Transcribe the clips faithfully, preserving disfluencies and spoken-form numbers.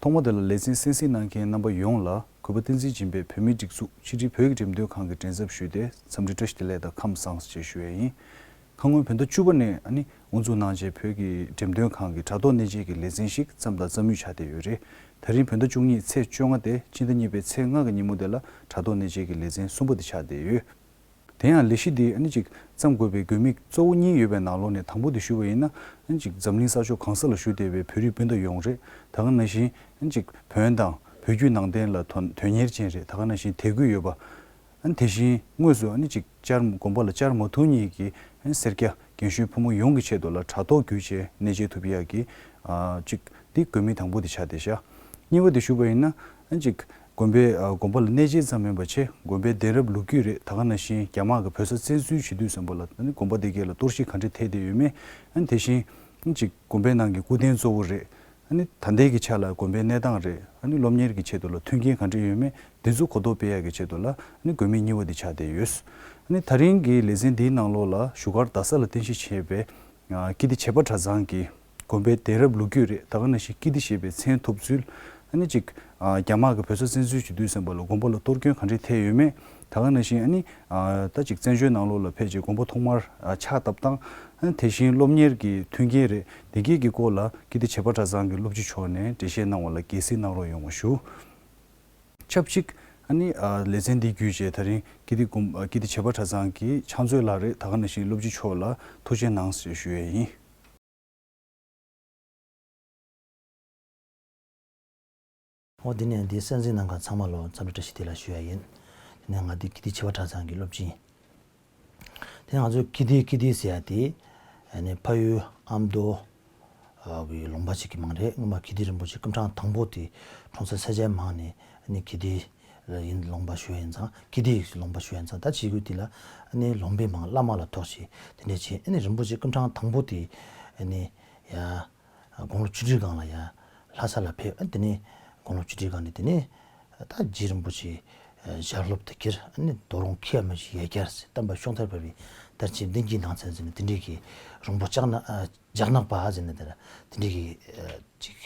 ཐོག་མ་དེ་ལ་ལེ་ཚན་གསན་གཟིགས་གནང་མཁན་རྣམ་པ་ཡོངས་ལ་གུས་པ་བསྟན་འཛིན་སྦྱིན་པས་བོད་མིའི་སྒྲིག་འཛུགས་ཕྱི་དྲིལ་བོད་ཀྱི་འགྲེམས་སྟོན་ཁང་གི་འགྲན་ཚབ་ཞུས་ཏེ་འཚམས་འདྲི་བཀྲ་ཤིས་བདེ་ལེགས་དང་ཁམས་བཟང་ཞེས་ཞུ་ཡས་ཡིན། ཁ་སྔོན་བོད་ཟླ་བཅུ་པ་ནས་ཨ་ནི་དབུ་འཛུགས་གནང་རྗེས་བོད་ཀྱི་འགྲེམས་སྟོན་ཁང་གི་དྲ་ཐོག་གནས་མཇལ་གྱི་ལེ་ཚན་ཞིག་བརྩམས་དང་རྩོམ་ཡུལ་ཆགས་བསྡད་ཡོད་རེད། ད་རིང་བོད་ཟླ་བཅུ་གཉིས་ཚེས་བཅོ་ལྔ་སྟེ་ཕྱི་ཟླ་གཉིས་པའི་ཚེས་ལྔ་གི་ཉིན་མོ་དེ་ལ་དྲ་ཐོག་གནས་མཇལ་གྱི་ལེ་ཚན་གསུམ་པ་དེ་ཆགས་བསྡད་ཡོད། དེ་ཡང་ལས་གཞི་འདི་ཨ་ནི་ཅིག་བརྩམ་དགོས་པའི་དགོས་དམིགས་གཙོ་བོ་གཉིས་ཡོད་པའི་ནང་ལོགས་ནས་དང་པོ་དེ་ཞུ་བ་ཡིན་ན་ཨ་ནི་ཅིག་འཛམ་གླིང་ས་ཕྱོགས་གང་ས་ལ་བཞུགས་བསྡད་པའི་བོད་རིགས་སྤུན་ཟླ་ཡོངས་རེད། ད་ག་ནང་བཞིན་ཨ་ནི་ཅིག་བོན་དང་བོད་བརྒྱུད་ནང་བསྟན་ལ་དོན་དོན་གཉེར་ཅན་རེད། ད་ག་ནང་བཞིན་དད་གུས་ཡོད་པ། ཨ་ནི་དེ་བཞིན་དངོས་སུ་ཨ་ནི་ཅིག་བཅར་དགོན་པ་ལ་བཅར་མ་ཐུབ་མཁན་གྱི་ཨ་ནི་སེར་སྐྱ་རྒན་གཞོན་ཕོ་མོ་ཡོངས་ཀྱི་ཆེད་དུ་ལ་དྲ་ཐོག་བརྒྱུད་བྱས་གནས་མཇལ་ཐུབ་ཡག་གི་ཨ་ཅིག་འདི་དགོས་དམིགས་དང་པོ་དེ་ཆགས་བསྡད་ཤག་གཉིས་པ་དེ་ཞུ་བ་ཡིན་ན་ཨ་ནི་ཅིག་དགོན་པའི་ཨ་དགོན་པ་ལ་གནས་མཇལ་ཙམ་མིན་པ་བྱས་དགོན་པའི་གདན་རབས་ལོ་རྒྱུས་རེད། ད་ག་ནང་བཞིན་རྒྱ་དམག་གིས་བོད་ས་བཙན་འཛུལ་བྱེད་དུས་ཙམ་པ་ལ་ཨ་ནི་དགོན་པ་དེ་གས་ལ་གཏོར་བཤིག་ག་འདྲས་ཐེབས་བསྡད་ཡོད་མེད། ཨ་ནི་དེ་བཞིན་ཨ་ནི་ཅིག་དགོན་པའི་ནང་གི་སྐུ་རྟེན་གཙོ་བོ་རེད། ཨ་ནི་ད་ལྟའི་གི་ཆ་ལ་དགོན་པའི་གནས་སྟངས་རེད། ཨ་ནི་སློབ་གཉེར་གྱི་ཆེད་དུ་ལ་མཐུན་རྐྱེན་ག་འདྲ་ཡོད་མེད་འདི་ཚོ་གོ་རྟོགས་སྤེལ་ཡག་གི་ཆེད་དུ་ལ་ཨ་ནི་དགོས་དམིགས་གཉིས་པ་འདི་ཆགས་བསྡད་ཡོད། ཨ་ནི་ད་རིང་གི་ལེ་ཚན་འདིའི་ནང་ལོགས་ལ་བཞུགས་སྒར་རྡ་ས་ལ་རྟེན་གཞི་བྱས་པའི་ཨ་ཀིརྟི་བྱེས་པ་གྲྭ་ཚང་གི་དགོན་པའི་གདན་རབས་ལོ་རྒྱུས་རེད། ད་ག་ནང་བཞིན་ཀིརྟི་ཞེས་པའི་མཚན་ཐོབ་ཚུལ། ཨ་ནི་ཅིག་ཨ་རྒྱ་དམག་གིས་བོད་ས་བཙན་འཛུལ་བྱེད་དུས་ཙམ་པ་ལ་དགོན་པ་ལ་གཏོར་སྐྱོན་ག་འདྲས་ཐེབས་ཡོད་མེད། ད་ག་ནང་བཞིན་ཨ་ནི་ཨ་ད་ཅིག་བཙན་བྱོལ་ནང་ལོགས་ལ་ཕེབས་རྗེས་དགོན་པ་ཐོག་མར་ཨ་ཕྱག་བཏབ་སྟངས། ཨ་ནི་དེ་བཞིན་སློབ་གཉེར་གྱི་མཐུན་རྐྱེན་རེད། འདི་གའི་གི་སྐོར་ལ་ཀིརྟི་བྱེས་པ་གྲྭ་ཚང་གི་སློབ་སྤྱི་མཆོག་ནས་འགྲེལ་བཤད་གནང་བ་ལ་དགྱེས་གཟིགས་གནང་རོགས་ཡོང་བ་ཞུ། ཆབས་ཅིག་ཨ་ནི་ཨ་ལེ་ཚན་འདི་བརྒྱུད་བྱས་ད་རིང་ཀིརྟི་དགོན་ཨ་ཀིརྟི་བྱེས་པ་གྲྭ་ཚང་གི་ཕྱག་མཛོད་ལགས་རེད། ད་ག་ནང་བཞིན་སློབ་སྤྱི་མཆོག་ལ་ཐུགས་རྗེ་གནང་ཞེས་ཞུ་ཡས་ཡིན། འོ་འདི་ནས་འདི་གསན་གཟིགས་གནང་མཁན་ཚང་མ་ལ་འཚམས་འདྲི་བཀྲ་ཤིས་བདེ་ལེགས་ཞུ་ཡ་ཡིན། དེ་ནས་ང་འདི་ཀིརྟི་བྱེས་པ་གྲྭ་ཚང་གི་སློབ་སྤྱི་ཡིན། དེ་ང་ཚོ་ཀིརྟི་ཀིརྟི་ཟེར་ཡ་དེ་ཨ་ནི་ཕ་ཡུལ་ཨ་མདོ་གི་ལུང་པ་ཞིག་གི་མིང་རེད། སྔོན་མ་ཀིརྟི་རིན་པོ་ཆེ་སྐུ་ཕྲེང་དང་པོ་དེ་འཁྲུངས་ས་ས་ཆའི་མིང་ནས་ཨ་ནི་ཀིརྟི་ཡིན། ལུང་པ་ཞུ་ཡ་ཡིན་ཙང་ཀིརྟི་ལུང་པ་ཞུ་ཡ་ཡིན་ཙང་ད་བྱེད་དགོས་དེ་ལ་ཨ་ནི་ལུང་པའི་མིང་བླ་མ་ལ་ཐོགས་ཤིག་དེ་འདྲས་བྱས། ཨ་ནི་རིན་པོ་ཆེ་སྐུ་ཕྲེང་དང་པོ་དེ་ཨ་ནི་ཡ། དགུང་ལོ་བཅུ་དྲུག་སྒང་ལ་ཡ་ལྷ་ས་ལ་ཕེབས། ཨ་དེ་ནས་དགུང་ལོ་བཅུ་དྲུག་སྒང་ནས་དེ་ནས་ད་རྗེ་རིན་པོ་ཆེ་ཞལ་སློབ་ཏུ་གྱུར། ཨ་ནི་རྡོ་རོང་ཁྱི་ཡ་མི་ཆུ་ཡ་གྱལ་ཟེར། སྟོན་པ་ཤོང་ཐར་བ་བའི་དར་ཆེན་བདུན་གྱི་ནང་ཚན་ཟེར་ནས་དེ་འདྲས་ཀྱི་རོང་པོ་ལྕགས་ནག་ཨ་ལྕགས་ནག་པ་ཟེར་ནས་དེ་དེ་འདྲས་ཀྱི་ཨ་ཅིག་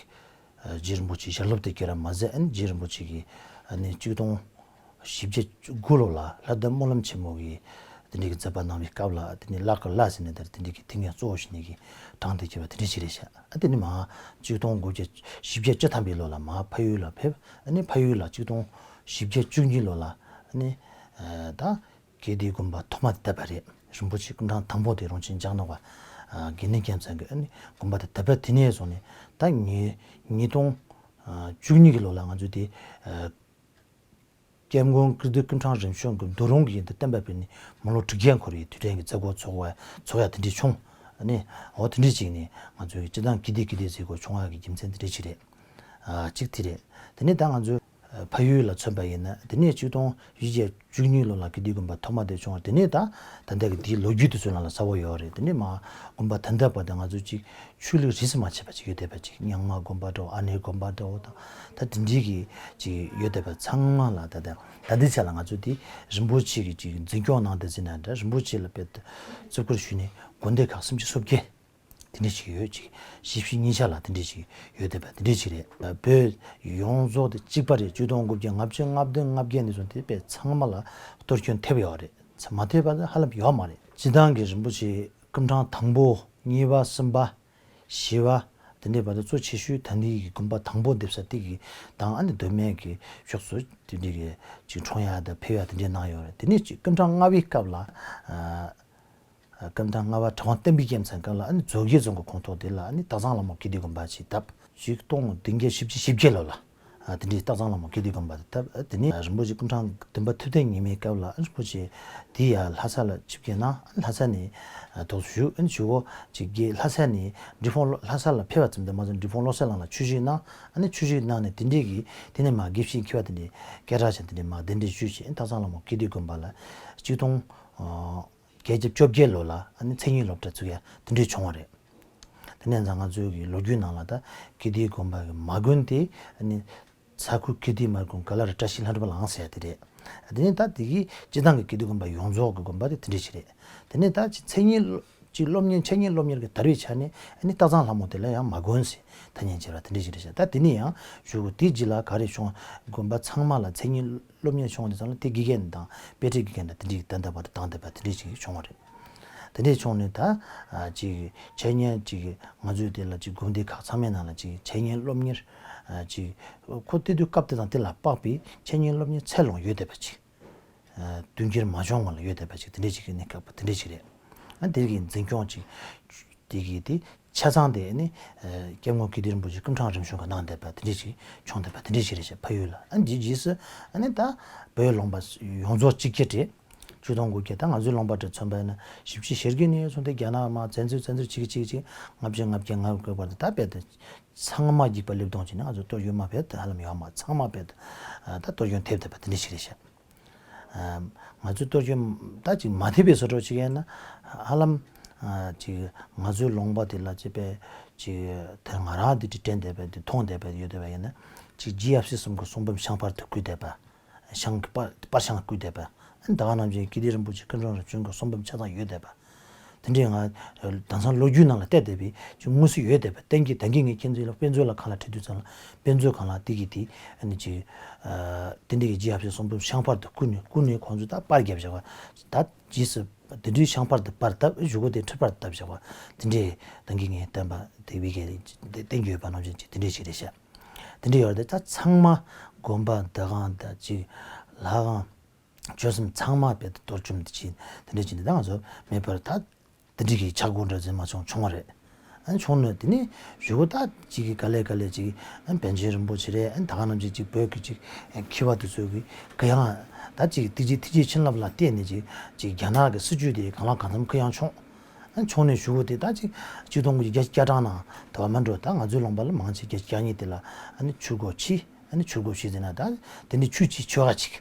ཨ་རྗེ་རིན་པོ་ཆེ་ཞལ་སློབ་ཏུ་གྱུར་བ་མ་ཟད། ཨ་ནི་རྗེ་རིན་པོ་ཆེ་གིས་ཨ་ནི་ཆིག་སྟོང་བཞི་བརྒྱ་དགུ་ལོ་ལ་ལྷ་ལྡན་སྨོན་ལམ་ཆེན་མོ་གི་དེ་འདྲའི་གི་མཛད་པ་གནང་བའི་སྐབས་ལ་དེ་ནི་བླ་གི་བླ་ཟེར་ནས་དེར་དེ་འདྲའི་གི་ཐུགས་འགན་གཙོ་བོ་བཞེས་ནས་གི་དྲངས་ཏེ་གྱུར་པ་དེ་འདྲ་ཞིག་རེད་ཤག་ཨ་དེ་ནི་མ་ཆིག་སྟོང་དགུ་བརྒྱ་བཞི་བརྒྱ་བཅུ་ཐམ་པའི་ལོ་ལ་མ་ཕ་ཡུལ་ལ་ཕེབས། ཨ་ནི་ཕ་ཡུལ་ལ་ཆིག་སྟོང་བཞི་བརྒྱ་བཅུ་གཉིས་ལོ་ལ་ཨ་ནི་ད་ཀིརྟིའི་དགོན་པ་ཐོག་མ་དེ་བཏབ་པ་རེད། རིན་པོ་ཆེ་སྐུ་ཕྲེང་དང་པོ་དེ་རོང་ཆེན་ལྕགས་ནག་པ་དགེ་འདུན་རྒྱལ་མཚན་གྱིས་ཨ་ནི་དགོན་པ་དེ་བཏབ་པ་དེ་ནས་བཟུང་ནས་ད་ཉིས་ཉིས་སྟོང་བཅུ་གཉིས་ཀྱི་ལོ་ལ་ང་ཚོས་དེ། སྐྱབས་མགོན་ཀིརྟི་སྐུ་ཕྲེང་རིམ་བྱོན་གྱི་རྡོ་རུང་གི་ཡིན་དུ་བསྟན་པ་སྤེལ་ནས་མི་ལོ་དྲུག་བརྒྱ་འཁོར་བའི་དུས་དྲན་གྱི་མཛད་སྒོ་ཚོགས་པ་ཚོགས་ཡ་དེ་འདྲ་བྱུང་། ཨ་ནི་འོ་དེ་འདྲ་ཅིག་ནས་ང་ཚོའི་སྤྱི་བཏང་ཀིརྟི་ཀིརྟི་ཟེར་དགོས་བྱུང་བ་གི་རྒྱུ་མཚན་དེ་འདྲ་ཅིག་རེད། ཨ་གཅིག་དེ་རེད། དེ་ནས་ད་ང་ཚོའི་ཕ་ཡུལ་ལ་མཚོན་པ་ཡིན་ན་དེ་ནས་ཆིག་སྟོང་བཞི་བརྒྱ་བཅུ་གཉིས་ལོ་ལ་ཀིརྟི་དགོན་པ་ཐོག་མ་དེ་བྱུང་བ། དེ་ནས་ད་ད་ལྟ་གི་དེའི་ལོ་རྒྱུས་དེ་ཚོའི་ནང་ལ་གསལ་བོ་ཡོད་རེད། དེ་ནས་མ་དགོན་པ་ད་ལྟ་བར་དུ་ང་ཚོ་ཅིག་ཆོས་ལུགས་རིས་སུ་མ་ཆད་པ་ཅིག་ཡོད་བསྡད་པ་ཅིག་རྙིང་མ་དགོན་པ་འདྲ་བོ། ཨ་ནེ་དགོན་པ་འདྲ་བོ་དང་ད་དེ་འདྲའི་གི་ཅིག་ཡོད་བསྡད་པ་ཚང་མ་ལ་ད་ལྟ་ད་ལྟའི་ཆ་ལ་ང་ཚོ་དེ་རིན་པོ་ཆེ་གི་ཅིག་འཛིན་སྐྱོང་གནང་བསྡད་ཟིན་ན་འདྲ། རིན་པོ་ཆེ་ལ་དཔེ་བརྩི་བཀུར་ཞུས་ནས་དགོན་སྡེ་ཁག་སུམ་ཅུ་སོ་བརྒྱད་དེ་འདྲ་ཅིག་ཡོད། ཅིག་བཞི་བཅུ་ཉིས་ཆ་ལ་དེ་འདྲ་ཅིག་ཡོད་བསྡད་པ་དེ་འདྲ་ཅིག་རེད། བོད་ཡོངས་རྫོགས་དེ་གཅིག་པ་རེད། ཆིག་སྟོང་དགུ་བརྒྱ་ལྔ་བཅུ་ང་བདུན་ང་བརྒྱད་ནས་བཟུང་སྟེ་དཔེ་ཚང་མ་ལ་གཏོར་སྐྱོན་ཐེབས་ཡོད་རེད། མ་ཐེབས་པ་ཧ་ལམ་ཡོད་མ་རེད། སྤྱི་བཏང་གི་རིན་པོ་ཆེ་སྐུ་ཕྲེང་དང་པོ་གཉིས་པ་གསུམ་པ། བཞི་བ། དེ་འདྲའི་བར་དུ་གཙོ་ཆེ་ཤོས་ད་ལྟའི་གི་དགོན་པ་དང་པོ་འདེབས་ས་དེ་གི་དང་ཨ་ནི་མདོ་སྨད་ཀྱི་ཕྱོགས་སུ་དེ་འདྲའི་གི་ཅིག་འཁྲུངས་ཡ་དང་ཕེབས་ཡ་དེ་འདྲའི་གནང་ཡོད་རེད། དེ་ནས་ཅིག་སྐུ་ཕྲེང་ལྔ་པའི་སྐབས་ལ་ཨ་སྐུ་ཕྲེང་ལྔ་པ་གྲུབ་དབང་བསྟན་པའི་རྒྱལ་མཚན་སྐབས་ལ་ཨ་ནི་མཛོད་དགེ་རྫོང་གི་ཁོངས་གཏོགས་དེ་ལ་ཨ་ནི་སྟག་ཚང་ལྷ་མོ་ཀིརྟི་དགོན་པ་ཅིག་བཏབ། ཆིག་སྟོང་བདུན་བརྒྱ་བཞི་བཅུ་ཞེ་བརྒྱད་ལོ་ལ། ཨ་དེ་འདྲའི་སྟག་ཚང་ལྷ་མོ་ཀིརྟི་དགོན་པ་དེ་བཏབ། ཨ་དེ་ནས་རིན་པོ་ཆེ་སྐུ་ཕྲེང་བདུན་པ་ཐུབ་བསྟན་ཉི་མའི་སྐབས་ལ་ཨ་རིན་པོ་ཆེ་དེ་ཡ་ལྷ་ས་ལ་ཆིབས་བསྒྱུར་གནང་། ཨ་ལྷ་ས་ནས་ཨ་དོགས་ཞུ་ཨ་ནི་ཞུ་གོ་ཅིག་གི་ལྷ་ས་ནས་འབྲི་ཕུང་ལྷ་ས་ལ་ཕེབས་པ་ཙམ་དུ་མ་ཟད་འབྲི་ཕུང་བློ་གསལ་གླིང་ལ་ཆོས་ཞུགས་གནང་། ཨ་ནི་ཆོས་ཞུགས་གནང་ནས་དེ་འདྲའི་གི་དེ་ནས་མ་དགེ་བཤེས་མཁས་པ་དེ་འདྲའི་སྐད་གྲགས་ཅན་དེ་འདྲའི་མ་གདན་འདྲེན་ཞུས་བྱས་ཨ་ནི་སྟག་ཚང་ལྷ་མོ་ཀིརྟི་དགོན་པ་ལ་ཆིག་སྟོང་བརྒྱད་བརྒྱ་བཅོ་བརྒྱད་ལོ་ལ་ཨ་ནི་མཚན་ཉིད་སློབ་གྲྭ་བཙུགས་ཡ་དེ་འདྲའི་བྱུང་བ་རེད། དེ་ནས་ང་ཚོའི་གི་ལོ་རྒྱུས་ནང་ལ་ད་ཀིརྟིའི་དགོན་པ་གི་མ་དགོན་དེ་ཨ་ནི་ཚ་ཁུལ་ཀིརྟིའི་མ་དགོན་ག་ལ་རི་བཀྲ་ཤིས་ལྷུན་གྲུབ་གླིང་ཟེར་དེ་རེད། དེ་ནས་ད་དེ་གི་སྤྱི་བཏང་གི་ཀིརྟིའི་དགོན་པ་ཡོངས་རྫོགས་ཀྱི་དགོན་པ་དེ་དེ་འདྲ་ཞིག་རེད། དེ་ནས་ད་ཅི་མཚན་ཉིད་ གཅིག་སློབ་གཉེར་འཆད་ཉན་སློབ་གཉེར་གྱི་དར་བའི་ཆ་ནས་ཨ་ནི་སྟག་ཚང་ལྷ་མོ་དེ་ལ་ཡང་མ་དགོངས་ཟེར་ཐ་སྙད་བྱས་པ་དེ་འདྲ་ཞིག་རེད་ཤག་ད་དེ་ནས་ཡང་གཞུག་གུ་དེའི་རྗེས་ལ་ག་རེ་བྱུང་། དགོན་པ་ཚང་མ་ལ་མཚན་ཉིད་སློབ་གཉེར་བྱུང་བ་དེ་ཚང་ལ་དེ་དགེ་རྒན་དང་དཔེ་ཁྲིད་དགེ་རྒན་དང་དེ་འདྲའི་གདན་འདྲེན་པ་དང་བདག་འདྲེན་པ་དེ་འདྲའི་ཞིག་བྱུང་བ་རེད། དེ་འདྲས་བྱུང་ནས་ད་ཨ་ཅིག་འཆད་ཉན་ཅིག་ང་ཚོས་དེ་ལ་ཅིག་དགོན་སྡེ་ཁག་ཚང་མའི་ནང་ལ་ཅིག་འཆད་ཉན་སློབ་གཉེར་ཨ་ཅིག་ཁོ་དེ་དུས་སྐབས་དེ་དང་དེ་ལ་དཔག་པའི་འཆད་ཉན་སློབ་གཉེར་ཚད་ལོངས་ཡོད་བསྡད་པ་ཅིག་ཨ་བསྟུན་འགྱུར་མ་བྱུང་བ་ལ་ཡོད་བསྡད་པ་ཅིག་དེ་འདྲས་ཅིག་གི་གནས་སྐབས་དེ་འདྲས་ཅིག་རེད། ཨ་དེ་གི་འཛིན་སྐྱོང་ཅིག་དེ་གི་དེ་ཆ་ཚང་དེ་ནི་ཨ་སྐྱབས་མགོན་དགེ་ལྡན་རིན་པོ་ཆེ་སྐུ་ཕྲེང་རིམ་བྱོན་གྱིས་གནང་བསྡད་པ་དེ་འདྲས་ཅིག་བྱུང་བསྡད་པ་དེ་འདྲས་ཅིག་རེད་ཤག་ཕ་ཡུལ་ལ། ཨ་འདིའི་རྗེས་སུ་ཨ་ནི་ད་བོད་ལུང་པ་ཡོངས་རྫོགས་གཅིག་གྱུར་རེད། ཆིག་སྟོང་དགུ་བརྒྱ་ད་ང་ཚོའི་ལུང་པ་དེ་མཚོན་པ་ཡིན་ན་བཞི་བཅུ་ཞེ་བརྒྱད་ནས་བཟུང་སྟེ་རྒྱ་ནག་མར་བཙན་འཛུལ་བཙན་འཛུལ་བྱེད་ཀྱི་བྱེད་ཀྱི་ལྔ་བཅུ་ལྔ་བརྒྱ་ང་དགུ་བར་དུ་ད་དཔེ་དེ་ཚང་མ་རྒྱུག་པ་སླེབས་གཏོང་བྱས་ནས་ང་ཚོ་གཏོར་སྐྱོན་མ་ཕེབས་ད་ཧ་ལམ་ཡོད་མ་ཚང་མ་ཕེབས་ད་གཏོར་སྐྱོན་ཐེབས་བསྡད་པ་དེ་འདྲ་ཞིག་རེད་ཤག་ང་ཚོའི་གཏོར་སྐྱོན་ད་ཅིག་མ་ཐེབས་པའི་བཟོ་འདྲ་ཅིག་ཡིན་ན་ཧ་ལམ་ཅིག་ང་ཚོའི་ལུང་པ་དེ་ལ་ཅིག་དཔེ་ཅིག་དེ་ང་རང་འདི་དྲི་དྲན་བསྡད་པ་འདི་མཐོང་བསྡད་པ་ཡོད་བསྡད་པ་ཡིན་ན་ཅིག་རྗེ་ཡབ་སྲས་གསུམ་གྱི་གསུང་འབུམ་ཤངས་པར་དུ་བརྐོས་བསྡད་པ། ཤངས་ཀྱི་པར་པར་ཤངས་བརྐུས་བསྡད་པ། ད་ག་ནང་བཞིན་དགེ་ལྡན་རིན་པོ་ཆེ་སྐུ་ཕྲེང་རིམ་བྱོན་གྱི་གསུང་འབུམ་ཆ་ཚང་ཡོད་བསྡད་པ། དེ་འདྲའི་ང་དེང་སང་ལོ་རྒྱུས་ནང་ལ་བལྟས་བསྡད་པའི་ཅིག་དངོས་སུ་ཡོད་བསྡད་པ་བསྟན་གྱི་ད་གིན་ངས་ཁྱེད་ཚོ་ལ་དཔེ་མཛོད་ལ་ཁ་ལ་ཁྲིད་དུས་ཙམ་ལ་དཔེ་མཛོད་སྒང་ལ་དེ་གི་དེ་ཨ་ནི་ཅིག་དེ་འདྲའི་གི་རྗེ་ཡབ་སྲས་གསུང་འབུམ་ཤངས་པར་དུ་བརྐུས་ནས་བརྐུས་ནས་ཁོང་ཚོས་ད་པར་བརྒྱབ་བཞག་པ་ད་རྗེས་སུ་དེ་འདྲའི་ཤངས་པར་དུ་པར་བཏབ་གཞུག་གུ་དེ་ཁྲིད་པར་བཏབ་བཞག་པ་དེ་འདྲའི་ད་གིན་ངས་བསྟན་པ་དེ་བི་གའི་བསྟན་གྱི་ཡོད་པ་ནང་བཞིན་ཅིག་དེ་འདྲའི་ཞིག་རེད་ཤག་དེ་འདྲ་ཡོད་རེད། ད་ཚང་མ་དགོན་པ་འདུ་ཁང་དང་ཅིག་ལྷ་ཁང་ཆོས་གསུམ་ཚང་མ་དཔེ་གཏོར་བཅོམ་དེ་ཅིག་དེ་འདྲ་ཅིག་འདི་ད་ང་ཚོ་མེད་པར་ད་དེ་འདྲ་གི་ཆག་སྒོ་འདྲ་ཟེར་མ་བྱུང་བྱུང་བ་རེད། ཨ་བྱུང་ནས་དེ་ནས་གཞུག་གུ་ད་ཅིག་གི་ག་ལེ་ག་ལེ་ཅིག་ཨ་པཎ་ཆེན་རིན་པོ་ཆེ་རེད། ཨ་ད་ག་ནང་བཞིན་ཅིག་བོད་ཀྱི་ཅིག་མཁས་པ་དེ་ཚོ་གི་གུ་ཡངས་ད་ཅིག་ཐུགས་རྗེ་ཐུགས་རྗེ་བྱིན་རླབས་ལ་བརྟེན་ནས་ཅིག་ཅིག་རྒྱ་ནག་གི་སྲིད་བྱུས་དེ་གང་ལ་གང་འཚམ་གུ་ཡངས་བྱུང་། ཨ་བྱུང་ནས་གཞུག་གུ་དེ་ད་ཅིག་ཆིག་སྟོང་དགུ་བརྒྱ་བརྒྱད་ཅུ་གྱ་གྲངས་ནང་དུ་བ་མ་འགྲོ་ད་ང་ཚོའི་ལུང་པ་ལ་མང་ཆེ་བརྒྱད་ཅུ་གྱ་གཉིས་དེ་ལ་ཨ་ནི་ཆོས་སྒོ་ཕྱེ། ཨ་ནི་ཆོས་སྒོ་ཕྱེ་ཟེར་ན་ད་དེ་ནི་ཆོས་ཀྱི་ཆོལ་ཁ་ཅིག་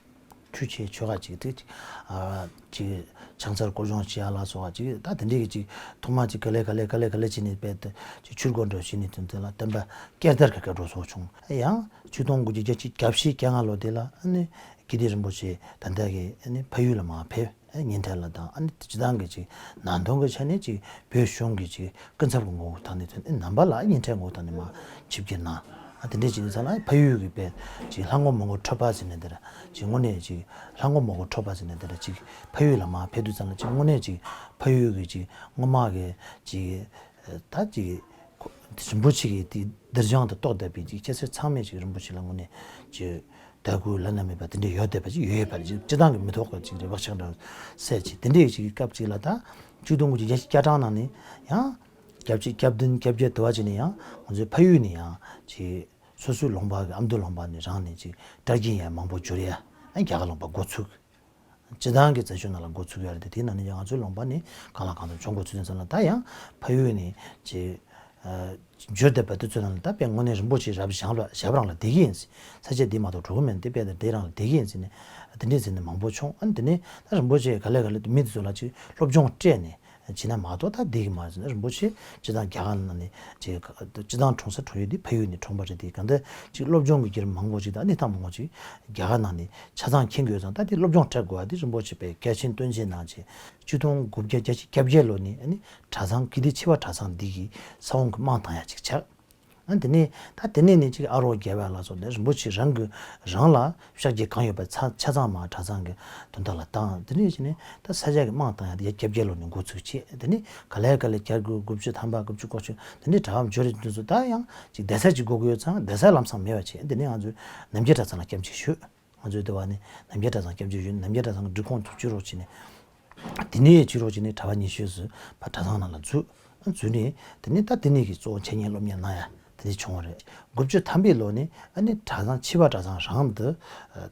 ཆོས་ཀྱི་ཆོལ་ཁ་ཅིག་དེ་ཅིག་ཨ་ཅིག་ཕྱག་འཚལ་སྐོར་སྦྱོང་བྱེད་ཡ་ལ་སོགས་པ་ཅིག་ད་དེ་འདྲའི་གི་ཅིག་ཐོག་མ་ཅིག་ག་ལེ་ག་ལེ་ག་ལེ་ག་ལེ་བྱས་ནས་དཔེ་དེ་ཅིག་ཆོས་སྒོ་འགྲོ་བྱས་ནས་དེ་དེ་ལ་བསྟན་པ་བསྐྱར་དར་གྱི་སྐད་སྒྲོག་སོགས་བྱུང་། ཡང་ཆིག་སྟོང་དགུ་བརྒྱ་བརྒྱད་ཅུ་གྱ་བཞི་གྱ་ལྔ་ལོ་དེ་ལ་ཨ་ནི་དགེ་ལྡན་རིན་པོ་ཆེ་ད་ལྟ་གི་ཨ་ནི་ཕ་ཡུལ་ལ་མར་ཕེབས། ཨ་ཉིན་གྲངས་ལ་དང་ཨ་ནི་སྤྱི་བཏང་གི་ཅིག་ནང་དོན་གྱི་ཆ་ནས་ཅིག་བོད་གཞུང་གི་ཅིག་སྐུ་ཚབ་ཀྱི་ངོ་བོ་དང་ནི་ཨ་ནི་ནང་པ་ལ་ཨ་ཉིན་གྲངས་ངོ་བོ་དང་ནི་མར་ཆིབས་བསྒྱུར་གནང་། ཨ་དེ་འདྲས་ཅིག་ནི་ཚང་ལ་ཕ་ཡུལ་གྱི་དཔེ་ཅིག་ལྷ་ངོ་མོ་ངོ་ཁྲོད་པ་ཟེར་ནས་དེ་ར་ཅིག་དངོས་གནས་ཅིག་ལྷ་ངོ་མོ་ངོ་ཁྲོད་པ་ཟེར་ནས་དེ་ར་ཅིག་ཕ་ཡུལ་ལ་མར་ཕེབས་དུས་ཙམ་ལ་ཅིག་དངོས་གནས་ཅིག་ཕ་ཡུལ་གྱི་ཅིག་སྔོན་མ་གི་ཅིག་ད་ཅིག་རིན་པོ་ཆེ་གི་དེ་གདུལ་བྱང་དུ་གཏོགས་བསྡད་པའི་ཅིག་སྐྱ་སེར་ཚང་མས་ཅིག་རིན་པོ་ཆེ་ལ་དངོས་གནས་ཅིག་དད་གུས་བླ་ན་མེད་པ་དེ་འདྲས་ཡོད་བསྡད་པ་ཅིག་ཡོད་ཡོད་པ་རེད། སྤྱིར་བཏང་གི་མི་ཐོག་གི་ཅིག་རེད་བག་ཆགས་འདྲ་སད་ཅིག་དེ་འདྲས་ཅིག་གི་སྐབས་ཅིག་ལ་ད་ཆིག་སྟོང་དགུ་བརྒྱ་བརྒྱད་ཅུ་གྱ་གྲངས་ནང་ནས་ཡང་གྱ་བརྒྱད་གྱ་བདུན་གྱ་བརྒྱད་དུ་བ་ཅིག་ནས་ཡང་ང་ཚོའི་ཕ་ཡུལ་ནས་ཡང་ཅིག་སོ་སོའི་ལུང་པ་གི་ཨ་མདོ་ལུང་པ་ནས་རང་ནས་ཅིག་གྲྭ་རྒན་ཡང་མང་པོ་འབྱོར་ཡ་ཡང་རྒྱ་གར་ལུང་པ་འགོ་ཚུགས། སྤྱིར་བཏང་གི་རྩ་ཆེའི་ནང་ལ་འགོ་ཚུགས་ཡོད་རེད་དེ། དེའི་ནང་ནས་ང་ཚོའི་ལུང་པ་ནས་གང་ལ་གང་འཚམ་འབྱོར་འགོ་ཚུགས་དུས་ཙམ་ལ་ད་ཡང་ཕ་ཡུལ་ནས་ཅིག་འབྱོར་བསྡད་པ་དེ་ཚོའི་ནང་ལ་ད་དཔེ་དངོས་གནས་རིན་པོ་ཆེ་རབ་ཞབས་ལ་ཞབས་རང་ལ་བསྡད་ཀྱི་ཡིན་ཟེར། ས་ཆ་འདི་མ་གཏོགས་འགྲོ་གི་མེད་དེ་དཔེ་དེ་རང་ལ་བསྡད་ཀྱི་ཡིན་ཟེར་ནས་དེ་འདྲས་ཟེར་ནས་མང་པོ་བྱུང་། ཨ་ནི་དེ་ནས་ད་རིན་པོ་ཆེ་ག་ལེ་ག་ལེ་མི་དེ་ཚོ་ལ་ཅིག་སློབ་སྦྱོང་སྤྲད་ནས་བྱས་ན་མ་གཏོགས་ད་བསྡད་ཀྱི་མ་རེད་ཟེར་ན། རིན་པོ་ཆེ་སྤྱིར་བཏང་རྒྱ་གར་ནང་ནས་ཅིག་སྤྱིར་བཏང་འཁྲུངས་ས་འཁྲུངས་ཡུལ་འདི་ཕ་ཡུལ་ནས་འཁྲུངས་པ་རེད་དེ། གང་ལྟར་ཅིག་སློབ་སྦྱོང་གི་བརྒྱུད་རིམ་མང་པོ་ཅིག་དང་གནས་སྟངས་མང་པོ་ཅིག་རྒྱ་གར་ནང་ནས་ཆ་ཚང་མཁྱེན་དགོས་ཙང་ད་དེ་སློབ་སྦྱོང་སྤྲད་དགོས་པ་དེ་རིན་པོ་ཆེ་དཔེ་གལ་ཆེན་སྟོན་ཆེན་གནང་བྱས། ཆིག་སྟོང་དགུ་བརྒྱ་བརྒྱད་ཅུ་གྱ་བརྒྱད་ལོ་ནས་ཨ་ནི་གྲྭ་ཚང་ཀིརྟི་ཆེ་བ་གྲྭ་ཚང་འདི་གི་ས་ཁོངས་ཀྱི་དམངས་བཏང་ཡ་ཅིག་ཆགས། ཨ་དེ་ནས་ད་དེ་ནས་ནི་ཅིག་ཨ་རོགས་རྒྱལ་བ་ལ་སོགས་ནས་རིན་པོ་ཆེ་རང་གི་རང་ལ་ཤཱཀྱ་གང་ཡོད་པ་ཆ་ཆ་ཚང་མ་གྲྭ་ཚང་གི་དོན་དག་ལ་བཏང་། དེ་ནས་ཅི་ནས་ད་ས་སྐྱ་གི་དམངས་བཏང་ཡ་དེ་ཡ་བརྒྱད་བརྒྱད་ལོ་ནས་འགོ་ཚུགས་བྱས། དེ་ནས་ག་ལེ་ག་ལེ་བརྒྱད་དགུ་དགུ་བཅུ་ཐམ་པ་དགུ་བཅུ་གོ་བཅུ་དེ་ནས་གྲྭ་བ་འབྱོར་རེ་དུས་སུ་ད་ཡང་ཅིག་གདན་ས་ཅིག་དགོས་ཀྱི་ཡོད་ཙང་གདན་ས་ལམ་སང་མེད་པ་བྱས། དེ་ནས་ང་ཚོས་རྣམ་རྒྱལ་གྲྭ་ཚང་ལ་སྐྱབས་ཆ་ཞུས། ང་ཚོས་དེ་བ་ནི་རྣམ་རྒྱལ་གྲྭ་ཚང་སྐྱབས་ཆ་ཞུས། རྣམ་རྒྱལ་གྲྭ་ཚང་གི་སྒྲིག་ཁོངས་ཐུགས་ཆུ་རོགས་བྱས་ནས། དེ་ནས་ཕྱི་རོགས་ཀྱི་ནི་གྲྭ་པ་ཉི་ཤུ་ཙམ་ཕར་གྲྭ་ཚང་ནང་ལ་འཛུལ། འཛུལ་ནས་དེ་ནས་ད་དེ་ནས་ཀྱི་གཙོ་བོ་འཆད་ཉན་སློབ་གཉེར་གནང་ཡ་དེ་ནས་བྱུང་བ་རེད། དགུ་བཅུ་ཐམ་པའི་ལོ་ནས་ཨ་ནི་གྲྭ་ཚང་ཆེ་བ་གྲྭ་ཚང་རང་དུ་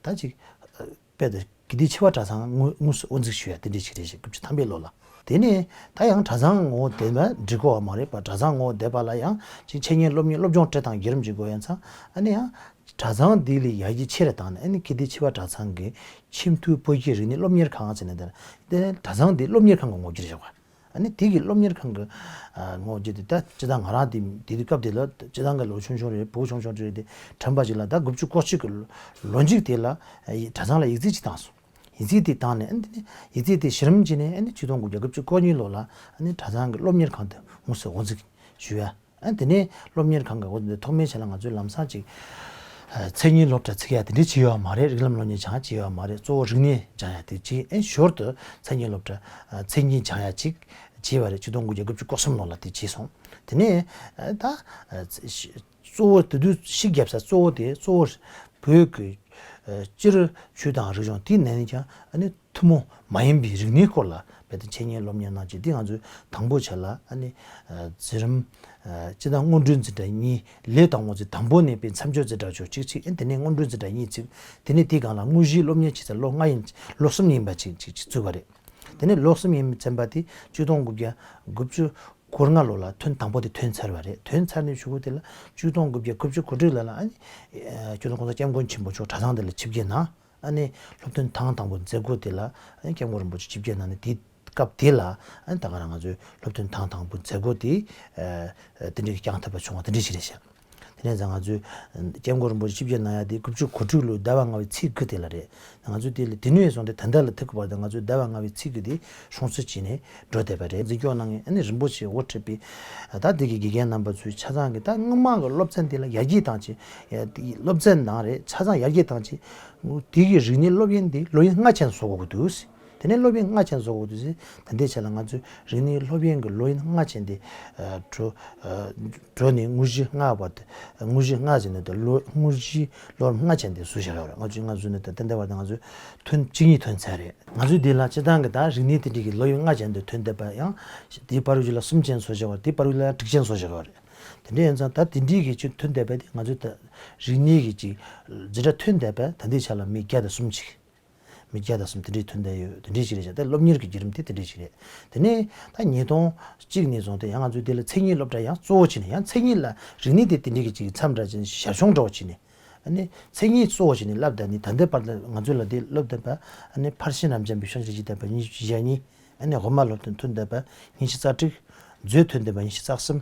ད་ཅིག་དཔེ་དེ་ཀིརྟི་ཆེ་བ་གྲྭ་ཚང་དངོས་དངོས་སུ་དབུ་འཛུགས་ཞུ་ཡ་དེ་འདྲ་ཞིག་རེད་ཞེས་དགུ་བཅུ་ཐམ་པའི་ལོ་ལ། དེ་ནས་ད་ཡང་གྲྭ་ཚང་ངོ་བོ་དེ་མ་འགྲིག་གོ་བ་མ་རེད་པ། གྲྭ་ཚང་ངོ་བོ་བསྡད་པ་ལ་ཡང་ཅིག་འཆད་ཉན་སློབ་གཉེར་སློབ་སྦྱོང་སྤྲད་སྟངས་བརྒྱུད་རིམ་ཅིག་དགོས་ཡ་ཚང་ཨ་ནི་ཡང་གྲྭ་ཚང་འདི་ལས་ཡར་རྒྱས་ཆེ་རུ་བཏང་ནས་ཨ་ནི་ཀིརྟི་ཆེ་བ་གྲྭ་ཚང་གི་ཁྱིམ་ཐོག་བོད་ཀྱི་རིག་གནས་སློབ་གཉེར་ཁང་ཟེར་ནས་དེ་དེ་གྲྭ་ཚང་འདི་སློབ་གཉེར་ཁང་གི་ངོ་རྒྱུར་བཞག་པ། ཨ་ནི་དེ་གི་སློབ་གཉེར་ཁང་གི་ཨ་ངོ་རྒྱུར་དེ་ད་སྤྱིར་བཏང་ང་རང་དེ་དེ་དུས་སྐབས་དེ་ལ་སྤྱིར་བཏང་གི་ལོ་ཆུང་ཆུང་རེད། བུ་ཆུང་ཆུང་རེད་དེ་དྲན་པ་ཅིག་ལ་ད་དགུ་བཅུ་གོ་གཅིག་གི་ལོ་མཇུག་དེ་ལ་ཨ་གྲྭ་ཚང་ལ་ཡིག་རྩིས་ཅིག་བཏང་སོང་། ཡིག་ཚད་དེ་བཏང་ནས་ཨ་ནི་དེ་ནས་ཡིག་ཚད་དེ་གཞི་རིམ་བྱས་ནས་ཨ་ནི་ཆིག་སྟོང་དགུ་བརྒྱ་དགུ་བཅུ་གོ་གཉིས་ལོ་ལ་ཨ་ནི་གྲྭ་ཚང་གི་སློབ་གཉེར་ཁང་དུ་དངོས་སུ་འགོ་འཛུགས་ཞུས་ཡ། ཨ་དེ་ནས་སློབ་གཉེར་ཁང་གི་འོག་ཏུ་ཐོག་མའི་ཆ་ལ་ང་ཚོས་ལམ་སང་ཅིག་ཨ་མཚན་ཉིད་སློབ་གྲྭ་ཚུགས་ཡ་དེ་འདྲ་བྱས་ཡོད་མ་རེད། རིགས་ལམ་སློབ་གཉེར་སྦྱང་ཡ་བྱས་ཡོད་མ་རེད། གཙོ་བོ་རིག་གནས་སྦྱང་ཡ་དེ་བྱས། ཨ་ཞོར་དུ་མཚན་ཉིད་སློབ་གྲྭ་ཨ་མཚན་ཉིད་སྦྱང་ཡ་ཅིག་བྱས་པ་རེད། ཆིག་སྟོང་དགུ་བརྒྱ་དགུ་བཅུ་གོ་གསུམ་ལོ་ལ་དེ་བྱས་སོང་། དེ་ནས་ཨ་ད་ཨ་གཙོ་བོ་དེ་དུས་ཤིག་བརྒྱབ་ས་གཙོ་བོ་དེ་གཙོ་བོ་བོད་ཀྱི་ཨ་སྤྱིར་ཆོས་དང་རིག་གཞུང་དེ་ནས་ཀྱང་ཨ་ནི་ཐུན་མོང་མ་ཡིན་པའི་རིག་གནས་སྐོར་ལ་རྦད་དེ་འཆད་ཉན་སློབ་གཉེར་གནང་རྒྱུ་དེ་ང་ཚོས་དང་པོ་ཆ་ལ་ཨ་ནི་ཨ་འཛིན་རིམ་ཨ་སྤྱི་དང་སྔོན་འགྲོའི་འཛིན་གྲྭ་གཉིས་ལས་དང་པོ་ཚེ་དང་པོ་ནས་དཔེ་མཚམས་སྦྱོར་འཛིན་གྲྭ་ཆོག་གཅིག་གཅིག་ཨ་དེ་ནས་སྔོན་འགྲོའི་འཛིན་གྲྭ་གཉིས་ཚུགས། དེ་ནས་དེའི་སྒང་ལ་དངོས་གཞིའི་སློབ་གཉེར་བྱེད་ས་ལོ་ལྔ་ཡིན། ལོ་གསུམ་ཡིན་པ་ཅིག་ཅིག་ཅིག་བཙུགས་པ་རེད། དེ་ནས་ལོ་གསུམ་ཡིན་ཚན་པ་དེ་ཆིག་སྟོང་དགུ་བརྒྱ་དགུ་བཅུ་གོ་ལྔ་ལོ་ལ་ཐོན་དང་པོ་དེ་ཐོན་ཚར་བ་རེད། ཐོན་ཚར་ནས་གཞུག་གུ་དེ་ལ་ཆིག་སྟོང་དགུ་བརྒྱ་དགུ་བཅུ་གོ་དྲུག་ལོ་ལ་ཨ་ནི་ཨ་སྐྱབས་མགོན་གོང་ས་སྐྱབས་མགོན་ཆེན་པོ་མཆོག་གྲྭ་ཚང་དེ་ལ་ཆིབས་བསྒྱུར་གནང་། ཨ་ནི་སློབ་ཐོན་ཐེངས་དང་པོ་མཛད་སྒོ་དེ་ལ་ཨ་ནི་སྐྱབས་མགོན་རིན་པོ་ཆེ་ཆིབས་བསྒྱུར་གནང་ནས་དེའི་སྐབས་དེ་ལ་ཨ་ནི་ད་ག་རང་ང་ཚོའི་སློབ་ཐོན་ཐེངས་དང་པོ་མཛད་སྒོ་དེ་ཨ་དེ་འདྲའི་བསྐྱངས་ཐུབ་པ་བྱུང་བ་དེ་འདྲ་ཞིག་རེད་ཤག་དེ་ནས་ཙང་ང་ཚོས་སྐྱབས་མགོན་རིན་པོ་ཆེ་ཆིབས་བསྒྱུར་གནང་ཡ་དེ་དགུ་བཅུ་གོ་དྲུག་ལོའི་ཟླ་བ་ལྔ་པའི་ཚེས་དགུ་དེ་ལ་རེད། ང་ཚོས་དེ་ལ་དེ་ནས་བཟུང་སྟེ་ད་ལྟ་ལ་ཐུག་གི་བར་དུ་ང་ཚོས་ཟླ་བ་ལྔ་པའི་ཚེས་དགུ་དེ་སྲུང་བརྩི་བྱས་ནས་འགྲོ་བསྡད་པ་རེད། འཛིན་སྐྱོང་གནང་མཁན་ཨ་ནི་རིན་པོ་ཆེ་དབུ་ཁྲིད་པའི་ད་དེ་གི་དགེ་རྒན་རྣམ་པ་ཚོས་ཆ་ཚང་གི་ད་སྔོན་མ་གི་སློབ་ཚན་དེ་ལ་ཡར་རྒྱས་བཏང་ཆེད། སློབ་ཚན་ནང་རེད། ཆ་ཚང་ཡར་རྒྱས་བཏང་ཆེད་དེ་གི་རིག་གནས་སློབ་ཡོན་དེ་ལོ་ཡིན་ལྔ་ཅན་བཟོ་དགོས་ཀྱི་འདུག་དེ་ནས་སློབ་ཡོན་ལྔ་ཅན་བཟོ་དགོས་འདུག་ཟེར། ད་ལྟའི་ཆ་ལ་ང་ཚོས་རིག་གནས་སློབ་ཡོན་གྱི་ལོ་ཡིན་ལྔ་ཅན་དེ་ཨ་འགྲོ་ཨ་འགྲོ་ནས་དངོས་གཞི་ལྔ་བར་དུ། དངོས་གཞི་ལྔ་ཟེར་ནས་ད་ལོ་དངོས་གཞི་ལོ་ལྔ་ཅན་དེ་བཟོས་བཞག་ཡོད་རེད། ང་ཚོས་ང་ཚོས་ནས་ད་ལྟའི་བར་དུ་ང་ཚོས་ཐོན་གཅིག་གཉིས་ཐོན་ཚར་རེད། ང་ཚོས་འདི་ལ་སྤྱིར་བཏང་གི་ད་རིག་གནས་དེ་འདྲའི་གི་ལོ་ཡིན་ལྔ་ཅན་དུ་ཐོན་བསྡད་པ་ཡང་དེའི་བར་དུ་ལ་གསུམ་ཅན་བཟོས་བཞག་པ་རེད། དེའི་བར་དུ་ལ་ཡང་དྲུག་ཅན་བཟོས་བཞག་ཡོད་རེད། དེ་འདྲ་ཡིན་ཙང་ད་དེ་འདྲའི་གི་ཅིག་ཐོན་བསྡད་པ་དེ་ང་ཚོས་ད་རིག་གནས་ཀྱི་ཅིག་འཛིན་གྲྭ་ཐོན་བསྡད་པ་ད་ལྟའི་ཆ་ལ་མི་བརྒྱ་དང་གསུམ་ཅིག་མི་བརྒྱ་དང་གསུམ་དེ་འདྲའི་ཐོན་བསྡད་ཡོད། དེ་འདྲའི་ཞིག་རེད་བྱ། ད་སློབ་གཉེར་གྱི་བརྒྱུད་རིམ་དེ་དེ་འདྲའི་ཞིག་རེད། དེ་ནས་ད་ཉིས་སྟོང་གཅིག་ནས་བཟུང་སྟེ་ཡང་ང་ཚོས་དེ་ལ་མཚན་ཉིད་སློབ་གྲྭ་ཡང་གཙོ་བོ་བྱས་ནས་ཡང་མཚན་ཉིད་ལ་རིག་གནས་དེ་དེ་འདྲའི་གི་ཅིག་མཚམས་འདྲ་ཅན་ཞར་བྱུང་འདྲ་བོ་བྱས་ནས་ཨ་ནི་མཚན་ཉིད་གཙོ་བོ་བྱས་ནས་བསླབ་བསྡད་ནས་ད་ལྟའི་བར་དུ་ང་ཚོ་ལ་དེ་སློབ་བསྡད་པ་ཨ་ནི་ཕར་ཕྱིན་རབ་འབྱམས་པའི་ཤོག་ཆེན་བཞི་བསྡད་པ་ཉི་ཤུ་རྩ་གཉིས། ཨ་ནི་འོག་མ་སློབ་ཐོན་ཐོན་བསྡད་པ་ཉི་ཤུ་རྩ་དྲུག་མཛོད་ཐོན་བསྡད་པ་ཉི་ཤུ་རྩ་གསུམ།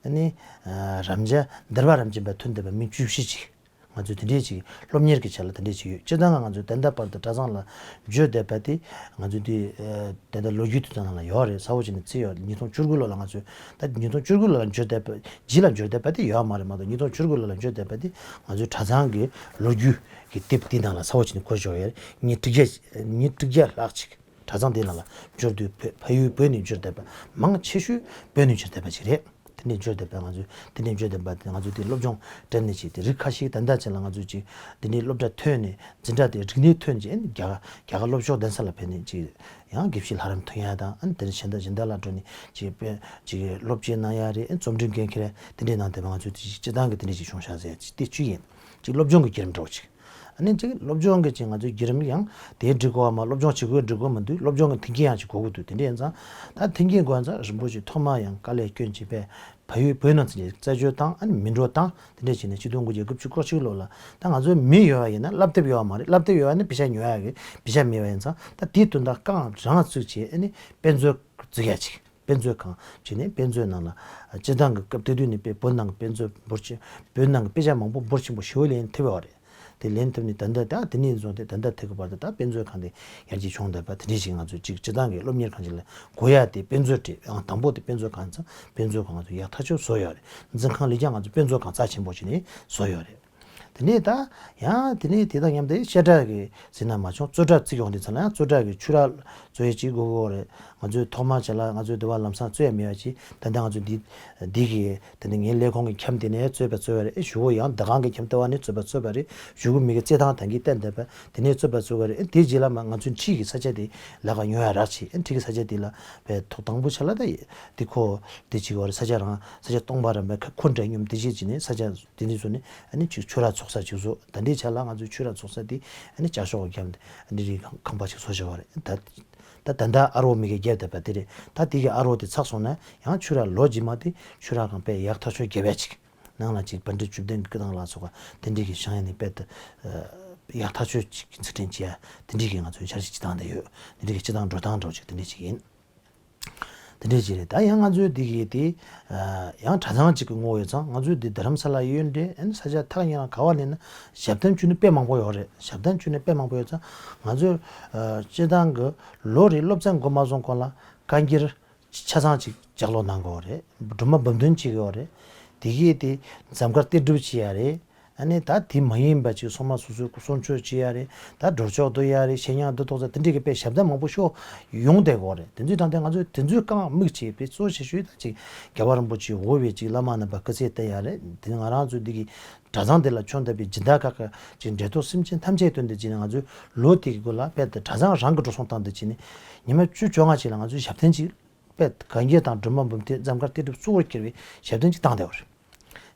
ཨ་ནི་ཨ་རབ་འབྱམས་འདུལ་བ་རབ་འབྱམས་པ་ཐོན་བསྡད་པ་མི་བཅུ་བཞི་ཅིག་ང་ཚོས་དེ་འདྲས་ཅིག་སློབ་གཉེར་གྱི་ཆ་ལ་དེ་འདྲས་ཅིག་ཡོད། སྤྱིར་བཏང་ང་ཚོས་ད་ལྟ་བར་དུ་གྲྭ་ཚང་ལ་འབྱོར་བསྡད་པ་དེ་ང་ཚོས་དེ་ཨ་ད་ལྟ་ལོ་རྒྱུས་དེ་ཚོ་ནང་ལ་ཡོད་རེད། གསལ་པོ་བྱས་ནས་བརྩི་ཡོད། ཉིས་སྟོང་བཅུ་དགུ་ལོ་ལ་ང་ཚོས་ད་ཉིས་སྟོང་བཅུ་དགུ་ལོ་ལ་འབྱོར་བསྡད་པ་རྗེས་ལ་འབྱོར་བསྡད་པ་དེ་ཡོད་མ་རེད་མ་གཏོགས་ཉིས་སྟོང་བཅུ་དགུ་ལོ་ལ་འབྱོར་བསྡད་པ་དེ་ང་ཚོའི་གྲྭ་ཚང་གི་ལོ་རྒྱུས་ཀྱི་དེབ་དེ་ནང་ལ་གསལ་པོ་བྱས་ནས་འཁོད་ཆོག་ཡོད་རེད། མི་དྲུག་བརྒྱ་མི་དྲུག་བརྒྱ་ལྷག་ཅིག་གྲྭ་ཚང་དེ་ནང་ལ་འབྱོར་དུས་བོད་ཕ་ཡུལ་བོད་ནས་འབྱོར་བསྡད་པ་མང་ཆེ་ཤོས་བོད་ནས་འབྱོར་བསྡད་པ་ཞིག་རེད། དེ་ནས་འབྱོར་བསྡད་པ་ང་ཚོས་དེ་ནས་འབྱོར་བསྡད་པ་དེ་ང་ཚོས་དེ་སློབ་སྦྱོང་སྤྲད་ནས་ཅིག་དེ་རིགས་ཁ་ཤས་ད་ལྟ་ཅིག་ལ་ང་ཚོས་ཅིག་དེ་འདྲའི་སློབ་གྲྭ་ཐོན་ནས་འཛིན་གྲྭ་དེ་རིག་གནས་ཐོན་ཅིག་ཨ་ནི་རྒྱ་གར་རྒྱ་གར་སློབ་ཕྱོགས་གདན་ས་ལ་ཕེབས་ནས་ཅིག་ཡང་དགེ་བཤེས་ལྷ་རམས་ཐོན་ཡ་དང་ཨ་ནི་དེ་ནས་གཞན་དག་གཞན་དག་ལ་འགྲོ་ནས་ཅིག་དཔེ་ཅིག་སློབ་སྤྱི་གནང་ཡ་རེད། ཨ་ནི་རྩོམ་འབྲི་འགན་འཁྱེར་དེ་འདྲའི་གནང་བསྡད་པ་ང་ཚོས་དེ་ཅིག་སྤྱིར་བཏང་གི་དེ་འདྲའི་ཅིག་བྱུང་ཤག་ཟེར་ཅིག་དེ་བཅུ་ཡིན། ཅིག་སློབ་སྦྱོང་གི་བརྒྱུད་རིམ་འདྲ་བོ་ཅིག་ཨ་ནི་ཅིག་སློབ་སྦྱོང་གི་ཅིག་ང་ཚོའི་བརྒྱུད་རིམ་ཡང་དེའི་འགྲིག་གོ་བ་མ་སློབ་སྦྱོང་བྱེད་དགོས་འགྲིག་གོ་མི་འདུག་སློབ་སྦྱོང་གི་མཐུན་རྐྱེན་ཡང་ཅིག་དགོས་ཀྱི་འདུག་དེ་འདྲ་ཡིན་ཙང་ད་མཐུན་རྐྱེན་དགོས་ཙང་རིན་པོ་ཆེ་ཐོག་མར་ཡང་དཀའ་ལས་སྐྱོན་བྱས་པས་ཕ་ཡུལ་བོད་ནང་ཚུད་ནས་རྩད་གཅོད་བཏང་ཨ་ནི་མི་འགྲོ་བཏང་དེ་འདྲ་བྱས་ནས་ཆིག་སྟོང་དགུ་བརྒྱ་དགུ་བཅུ་གོ་གཅིག་ལོ་ལ་ད་ང་ཚོའི་མི་ཡོད་པ་ཡིན་ན་བསླབ་དེབ་ཡོད་པ་མ་རེད། བསླབ་དེབ་ཡོད་པ་ནི་པེ་ཤ་ཉོ་ཡ་གི་པེ་ཤ་མེད་པ་ཡིན་ཙང་ད་དེའི་དོན་དག་རྐང་རང་བཙུགས་བྱས་ཨ་ནི་དཔེ་མཛོད་བཙུགས་ཡ་ཅིག་དཔེ་མཛོད་ཁང་བྱས་ནས་དཔེ་མཛོད་ནང་ལ་སྤྱིར་བཏང་གི་སྐབས་དེ་དུས་ནས་དཔེ་བོད་ནང་གི་དཔེ་མཛོད་འབོར་ཆེ་བོད་ནང་གི་དཔེ་ཆ་མང་པོ་འབོར་ཆེན་པོ་ཞེ་པོ་ལེན་ཐུབ་ཡོད་རེད། དེ་ལེན་ཐུབ་ནས་ད་ལྟ་ད་དེ་ནས་བཟུང་སྟེ་ད་ལྟ་ཐུག་གི་བར་དུ་ད་དཔེ་མཛོད་ཁང་དེ་ཡར་རྒྱས་བྱུང་བསྡད་པ་དེ་འདྲ་ཞིག་ང་ཚོས་ཅིག་སྤྱིར་བཏང་གི་སློབ་གཉེར་ཁང་ཞིག་ལ་དགོས་ཡ་དེ་དཔེ་མཛོད་དེ་ཨང་དང་པོ་དེ་དཔེ་མཛོད་ཁང་ཙང་དཔེ་མཛོད་ཁང་ང་ཚོས་ཡག་ཐག་ཆོད་བཟོ་ཡོད་རེད། འཛིན་ཁང་ལས་ཀྱང་ང་ཚོས་དཔེ་མཛོད་ཁང་རྩ་ཆེན་པོ་བྱས་ནས་བཟོ་ཡོད་རེད། དེ་ནས་ད་ཡང་དེ་ནས་དེ་དང་མཉམ་དུ་བཤད་གྲྭ་གི་ཟེར་ན་མ་བྱུང་རྩོད་གྲྭ་བརྩིགས་ཡོང་དུས་ཙམ་ལ་ཡང་རྩོད་གྲྭ་གི་ཆོས་ར་རྩོད་ཡས་ཅིག་དགོས་ཀྱི་ཡོད་རེད། ང་ཚོས་ཐོག་མར་བྱས་ལ་ང་ཚོས་འདི་བ་ལམ་སང་རྩོད་ཡས་མེད་པ་ཅིག་ད་ལྟ་ང་ཚོས་འདི་འདི་གི་དེ་ནས་ངའི་ལས་ཁུངས་ཀྱི་ཁྱམས་དེ་ནས་རྩོད་པ་རྩོད་པ་རེད། ཨེ་གཞུག་གུ་ཡང་འདི་གང་གི་ཁྱམས་ལྟེ་བ་ནས་རྩོད་པ་རྩོད་པ་རེད། གཞུག་གུ་མི་གི་རྩེད་ཐང་ད་གིན་བསྟན་བསྡད་པ་དེ་ནས་རྩོད་པ་རྩོད་པ་རེད། ཨེ་དེ་རྗེས་ལ་མ་ང་ཚོས་འཁྲིས་ཀྱི་ས་ཆ་དེ་ལས་ཀ་ཉོ་ཡ་རག་ཅིག་ཨེ་འཁྲིས་ཀྱི་ས་ཆ་དེ་ལ་བས་ཐོག་དང་པོ་ཆ་ལ་ད་དེ་ཁོ་དེ་ཅིག་ཡོད་རེད། ས་ཆ་རང་ས་ཆ་སྟོང་པ་རང་པའི་ཁ་ཁོ་འདྲ་མཉམ་དེ་བྱས་ཅིག་ནས་ས་ཆ་དེ་འདྲ་བཟོས་ནས་ཨ་ནི་ཅིག་ཆོས་ར་ཚོགས་ས་ཅིག་བཟོ། ད་འདི་ཆ་ལ་ང་ཚོའི་ཆོས་ར་ཚོགས་ས་དེ་ཨ་ནི་ལྕགས་ཤོག་གི་ཁྱམས་ཨ་ནི་རིགས་ཁང་པ་ཅིག་བཟོ་བཞག་པ་རེད། ད་ད་ད་ལྟ་ཨ་རོགས་མི་གིས་བརྒྱབ་བསྡད་པ་དེ་རེད། ད་དེ་གི་ཨ་རོགས་དེ་ཚར་སོང་ན་ཡང་ཆོས་ར་ལོ་རྗེས་མ་དེ་ཆོས་ར་ཁང་པའི་ཡག་ཐག་ཆོད་བརྒྱབ་ཡ་ཅིག་ནང་ལ་ཅིག་པཎ་ཌི་ཏ་བཅུ་བདུན་གྱི་སྐུ་ཐང་ལ་སོགས་པ་དེ་འདྲའི་གི་བཞེངས་ཡ་ནི་དཔེ་ད་ཡག་ཐག་ཆོད་ཅིག་འཛུགས་སྐྲུན་བྱེད་ཡ་དེ་འདྲའི་གི་ང་ཚོའི་འཆར་གཞི་སྤྱི་བཏང་དེ་ཡོད། དེ་འདྲའི་གི་སྤྱི་བཏང་འགྲོ་སྟངས་འདྲ་བོ་ཅིག་དེ་འདྲའི་ཅིག་ཡིན། དེ་འདྲས་ཅིག་རེད། ད་ཡང་ང་ཚོའི་འདི་གི་དེ་ཡང་གྲྭ་ཚང་གཅིག་གི་ངོ་བོ་ཡོད་ཙང་། ང་ཚོའི་འདི་རྡ་རམ་ས་ལ་ཡོད་འདྲ། ཨ་ནི་ས་ཆ་ཐག་ཉེ་རང་ག་བ་ལེན་ན་ཞབས་བརྟན་བཅུག་ནི་དཔེ་མང་པོ་ཡོད་རེད། ཞབས་བརྟན་བཅུག་ནི་དཔེ་མང་པོ་ཡོད་ཙང་། ང་ཚོའི་སྤྱིར་བཏང་གི་ལོ་རེ་སློབ་ཚན་འགོ་མ་སོང་གོང་ལ་བཀའ་འགྱུར་ཆ་ཚང་གཅིག་ལྗགས་ཀློག་གནང་དགོས་རེད། སྒྲོལ་མ་འབུམ་སྡེ་གཅིག་ཡོད་རེད། དེ་གིས་དེ་འཛོམས་དཀར་ལྟེ་སྒྲུབ་བྱེད་ཡ་རེད། ཨ་ནི་ད་དེ་མ་ཡིན་པ་ཅིག་སོ་མ་སོ་སོའི་སྐུ་གསུང་ཆོས་བྱེད་ཡ་རེད། ད་སྒྲུབ་ཆོག་བསྡུ་ཡ་རེད། བཤེས་གཉེན་བསྡུ་ཐོག་ཚ་དེ་འདྲས་ཀྱི་དཔེ་ཞབས་བརྟན་མང་པོ་ཤོག་ཡོང་བསྡད་དགོས་རེད། དེ་ཚོའི་དྲང་བདེན་ང་ཚོས་དེ་ཚོའི་རྐང་དམིགས་བྱས་པའི་གཙོ་ཆེ་ཤོས་ད་ཅིག་རྒྱལ་བ་རིན་པོ་ཆེ་འོས་པའི་ཅིག་བླ་མ་རྣམ་པ་སྐུ་ཚེ་བརྟན་ཡ་རེད། དེ་ནི་ང་རང་ཚོའི་འདི་གི་གྲྭ་ཚང་འདི་ལ་བྱོན་བསྡད་པའི་སྦྱིན་བདག་ཁག་ཁག་ཅིག་འབྲེལ་གཏོགས་སེམས་ཅན་ཐམས་ཅད་དོན་དུ་བྱས་ནས། ང་ཚོས་ལོ་དེ་གི་སྒོ་ལ་དཔེ་དེ་གྲྭ་ཚང་རང་གི་འགྲོ་སོང་བཏང་དུ་བྱས་ནས་ཉི་མ་བཅུ་བཅོ་ལྔ་ཅིག་ལ་ང་ཚོས་ཞབས་བརྟན་ཅིག་དཔེ་བཀའ་འགྱུར་དང་སྒྲོལ་མ་འབུམ་སྡེ་འཛོམས་དཀར་ལྟེ་སྒྲུབ་གཙོ་བོར་གྱུར་པའི་ཞབས་བརྟན་ཅིག་བཏང་བསྡད་པ་རེད།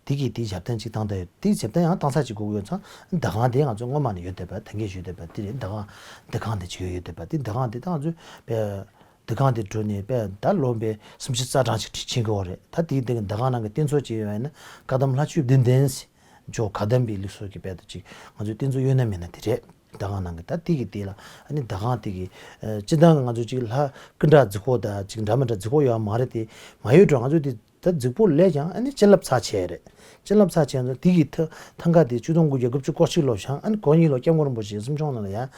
དེ་གིས་དེའི་ཞབས་བརྟན་ཅིག་བཏང་བསྡད་ཡོད། དེའི་ཞབས་བརྟན་ཡང་བཏང་ས་ཅིག་དགོས་ཀྱི་ཡོད་ཙང་། འདུ་ཁང་དེ་ང་ཚོ་སྔོན་མ་ནས་ཡོད་བསྡད་པ། ད་གིན་ཡོད་བསྡད་པ་དེ་རེད། འདུ་ཁང་འདུ་ཁང་དེ་ཅིག་ཡོད་བསྡད་པ་དེ། འདུ་ཁང་དེ་ད་ང་ཚོས་དཔེ་འདུ་ཁང་དེ་གྲོལ་ནས་དཔེ་ད་ལོ་དཔེ་སུམ་ཅུ་རྩ་གྲངས་ཅིག་ཕྱིན་གྱི་ཡོད་རེད། ད་དེའི་སྟེང་གི་འདུ་ཁང་ནང་གི་རྟེན་གཙོ་ཅིག་ཡོད་ཡིན་ན་བཀའ་གདམས་ལྷ་ཆོས་བདུན་ལྡན་ཟེར། ཇོ་བཀའ་གདམས་པའི་ལུགས་སྲོལ་གྱི་དཔེ་དེ་ཅིག་ང་ཚོའི་རྟེན་གཙོ་ཡོད་ན་མེད་ན་དེ་རེད། འདུ་ཁང་ནང་གི་ད་དེ་གི་དེ་ལ། ཨ་ནི་འདུ་ཁང་དེ་གི་ཨ་སྤྱིར་བཏང་གི་ང་ཚོ་ཅིག་ལྷ་སྐུ་འདྲ་རྫིག་པོ་དང་ཅིག་འདྲ་མི་འདྲ་རྫིག་པོ་ཡོད་མ་རེད། དེ་མ་ཡོད་འགྲོ། ང་ཚོ་དེ་ད་རྫིག་པོ་ལས་ཀྱང་ཨ་ནི་བྱིན་རླབས་ཚར་ཆེ་རེད། བྱིན་རླབས་ཚར་ཆེ་ཡང་དེ་གི་ཐ་ཐང་ག་དེ་ཆིག་སྟོང་དགུ་བརྒྱ་དགུ་བཅུ་གོ་གཅིག་ལོ་བྱང་། ཨ་ནི་གོ་གཉིས་ལོ་སྐྱབས་མགོན་རིན་པོ་ཆེ་གསུང་ཆུང་ནང་ལ་ཡ།